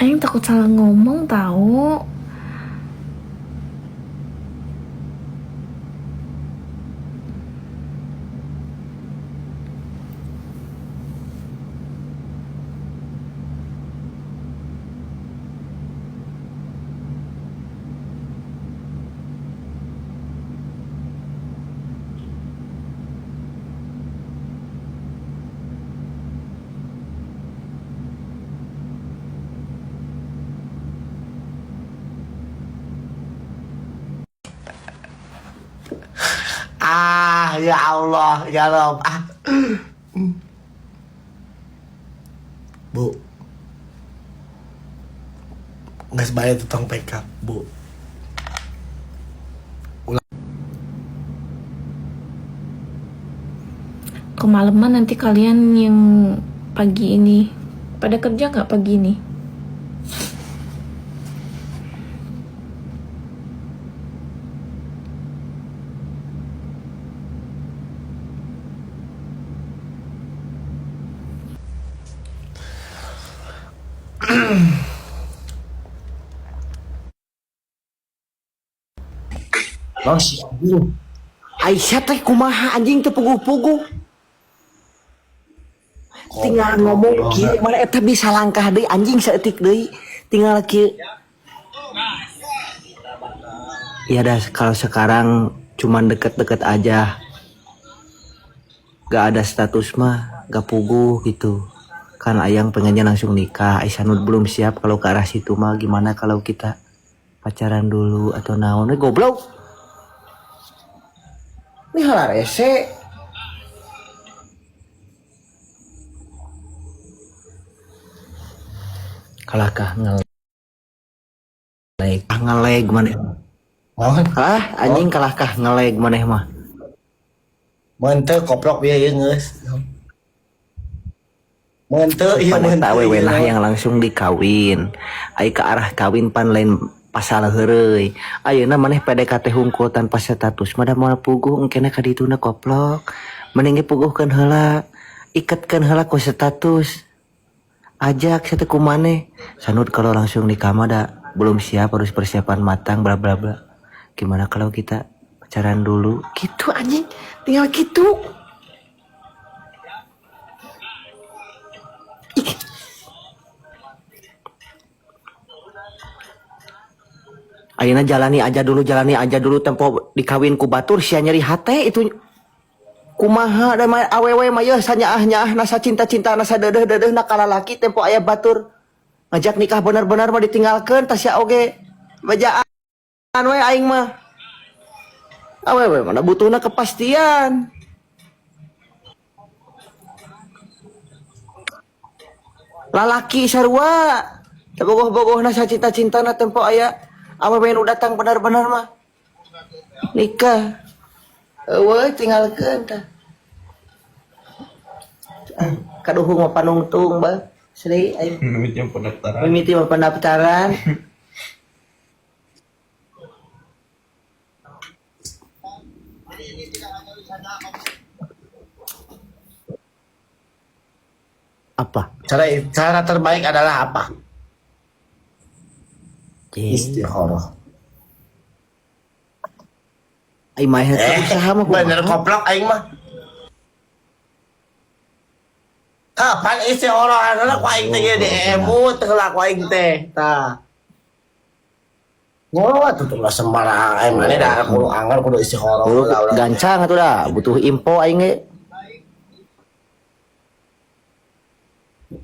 Aing takut salah ngomong tahu. Ah, ya Allah, ya Rob. Ah. Bu. Nggak bayar tentang PK, Bu. Kemalaman nanti kalian yang pagi ini pada kerja nggak pagi ini? Oh, si anjing. Aisyah teh kumaha anjing teu puguh-puguh. Tinggal ngomong kieu mana eta bisa langkah deui anjing saeutik deui. Tinggal kieu. Ya dah kalau sekarang cuman deket-deket aja. Gak ada status mah, gak puguh gitu. Kan Ayang pengennya langsung nikah. Aisyah Nur belum siap kalau ke arah situ mah, gimana kalau kita pacaran dulu atau naon. Goblok. Ini halar rese. Kalahkah ngeleg. Ngeleg maneh. Oh, Kalah anjing kalahkah ngeleg maneh mah. Mun teu koplok bieu ieu geus. Mun teu ieu Pan mun eta teu awewe ieu. lah yang langsung dikawin. Ai ke arah kawin pan lain pasal heureuy. Ayeuna maneh PDKT hungkul tanpa status mah da moal puguh engkena ka dituna koplok. Mending ge puguhkeun heula. Iketkeun heula ku status. Ajak satu ku maneh. Sanud kalau langsung nikah mah da belum siap, harus persiapan matang bla bla bla. Gimana kalau kita pacaran dulu? Gitu anjing, tinggal gitu. Ih. Ayeuna jalani aja dulu tempo dikawin ku batur sia nyeri hate itu kumaha da mah awewe mah yeuh sanyaah-nyaah nasa cinta-cinta nasa deudeuh-deudeuh na kalalaki tempo aya batur ngajak nikah benar-benar mah ditinggalkeun tah sia oge bejaan we aing mah awewe mana butuhna kepastian lalaki sarua teu bogoh-bogohna sacita-cintana tempo aya awewe nu datang benar-benar mah nikah eueuh tinggalkeun tah kaduhung mah panungtung bah Sri aing Mimiti pendaftaran. mimiti mah pendaftaran. Apa? Cara terbaik adalah apa? Istikharah. Ai mah eta usaha mah Bener kumaha? koplok aing mah. Kapan istikharah adalah ku aing teh di EMU teh lah ku aing teh. Tah. Wah, tuh lah sembarang aing mah da kudu anggar kudu istikharah Kudu lah ulah. gancang atuh dah, butuh info aing ge.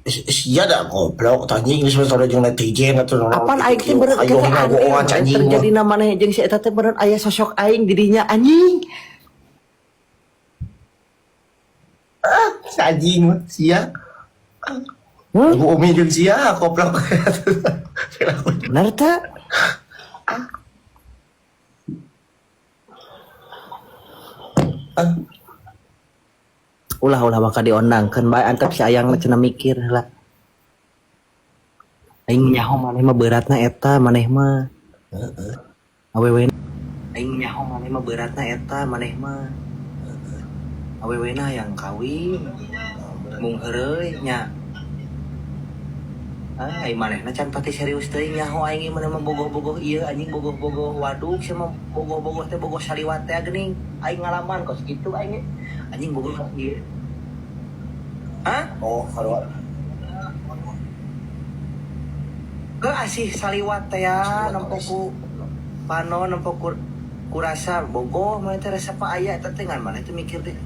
Sia da goblok anjing geus mah jeung netizen atuh naon. Apaan aing teh bener Ayo teh aneh ngabohongan bener anjing mah. terjadi maneh jeung si eta teh bener aya sosok aing di dinya anjing. Ah, si anjing mah sia. Hmm? Ibu Umi jeung sia goblok. Bener teh? Ulah-ulah bakal diondangkeun bae antep si ayang mah cenah mikir heula. Aing nyaho maneh mah beratna eta maneh mah. Heeh. Awewe aing nyaho maneh mah beratna eta maneh mah. Awewena yang kawin mung heureuy nya. Ah, ai manehna can pati serius teuing, nyaho aing ieu mah bogoh-bogoh ieu, anjing, bogoh-bogoh waduk sia mah, bogoh-bogoh teh bogoh saliwat teh geuning. Aing ngalaman kos kitu aing ge. Anjing, bogoh ieu. Hah? Oh, kalau Ke asih saliwat teh ya, nempo ku panon, nempo ku kurasa bogoh mana teh resep aya eta teh, ngan mana teh mikir teh.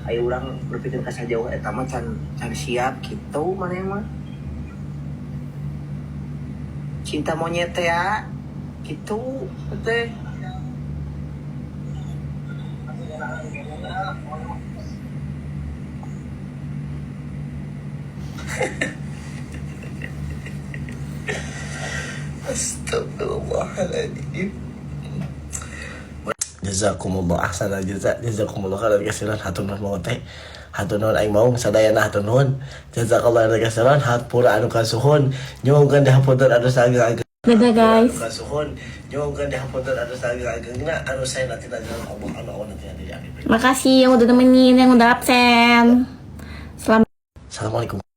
Ayo urang berpikir ka sajauh eta mah can can siap gitu mana mah. Cinta monyet teh ya gitu teh. Astagfirullahaladzim. Jazakumullah ahsana jaza, jazakumullah khairan katsiran. Hatur nuhun maung teh. Hatur nuhun aing maung sadayana, hatur nuhun. Jazakallah khairan katsiran, hampura anu kasuhun. Nyuhunkeun dihapunten anu saageng-ageng. Dadah, guys. Anu kasuhun, nyuhunkeun dihapunten anu saageng-agengna, anu saya nanti jalan Allah anu Allah nanti nanti. Makasih yang udah temenin, yang udah absen. Selamat Assalamualaikum.